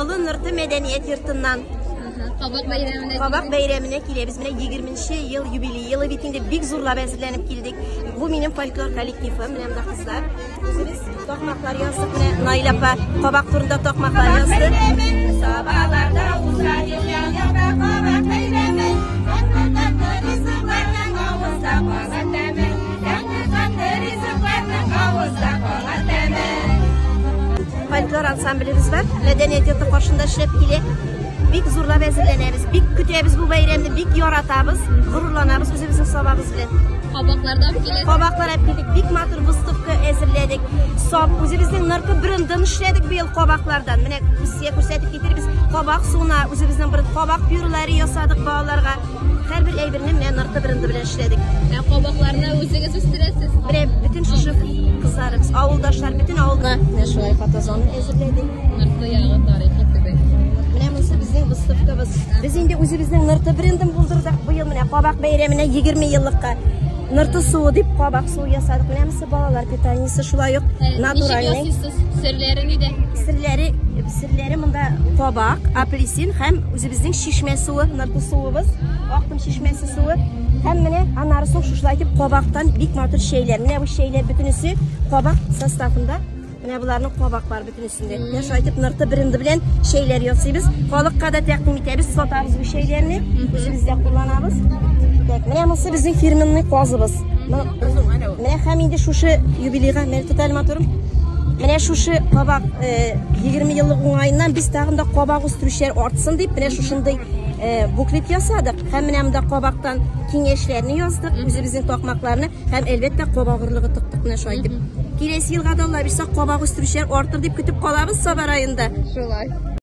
Олы Нырты мәдәният йортыннан. Кабак бәйрәменә. Кабак бәйрәменә киләбез. Менә 20 ел юбилей елы бит инде, бик зурлап әзерләнеп килдек. Бу минем фольклор коллективы, менә монда кызлар. Үзебез такмаклар яздык. Менә Наилә апа кабак турында такмаклар язды. Сабаларда уза елъянда кабак бәйрәме. Татлы татлы ризыкларның авызда кала тәме. Татлы татлы ризыкларның авызда кала тәме. Фольклор ансамблебез бар. Мәдәният йорты каршында эшләп килә. Бик зурлап әзерләнәбез, бик көтәбез бу бәйрәмне, бик яратабыз, горурланабыз үзебезнең Сабабыз белән. Кабаклар да алып киләсез. Кабаклар алып килдек, бик матур выставка әзерләдек. Сап, үзебезнең Нырты брендын эшләдек быел кабаклардан. Менә сезгә күрсәтеп китербез. Кабак суына үзебезнең бренд кабак пюреләре ясадык балаларга. Һәрбер әйберне менә Нырты бренды белән эшләдек. Ә кабакларны үзегез үстерәсез? Менә бөтен шушы кызларыбыз, авылдашлар, бөтен авылны менә шулай фотозона әзерләдек. Нырты ягы тарихи төбәк. Менә монысы безнең выставкабыз. Без инде үзебезнең Нырты брендын булдырдык. Быел менә кабак бәйрәменә 20 еллыкка Нырты суы дип кабак суы ясадык. Менә монысы балалар питаниесе шулай ук натуральный. Ничек ясыйсыз? Серләре нидә? Серләре, серләре монда кабак, апельсин һәм үзебезнең чишмә суы, Нырты суыбыз, Актым чишмәсе суы. Һәм менә аннары соң шушылай итеп кабактан бик матур чәйләр. Менә бу чәйләр бөтенесе кабак составында. Менә боларның кабак бар бөтенесендә. Менә шулай итеп Нырты бренды белән чәйләр ясыйбыз. Халыкка да тәкъдим итәбез, сатабыз бу чәйләрне. Үзебез дә кулланабыз. Так, менә монысы безнең фирменный казыбыз. Менә һәм инде шушы юбилейга, менә тоталь матурым. Менә шушы кабак 20 э, еллык уңаеннан без тагын да кабак үстерүчеләр артсын дип, менә шушындый э, буклет ясадык. Һәм менә монда кабактан киңәшләрне яздык, үзебезнең такмакларны һәм әлбәттә кабак орлыгы тыктык менә шулай итеп. Киләсе елга да Алла бирсә кабак үстерүчеләр артыр дип көтеп калабыз Саба районында. Шулай.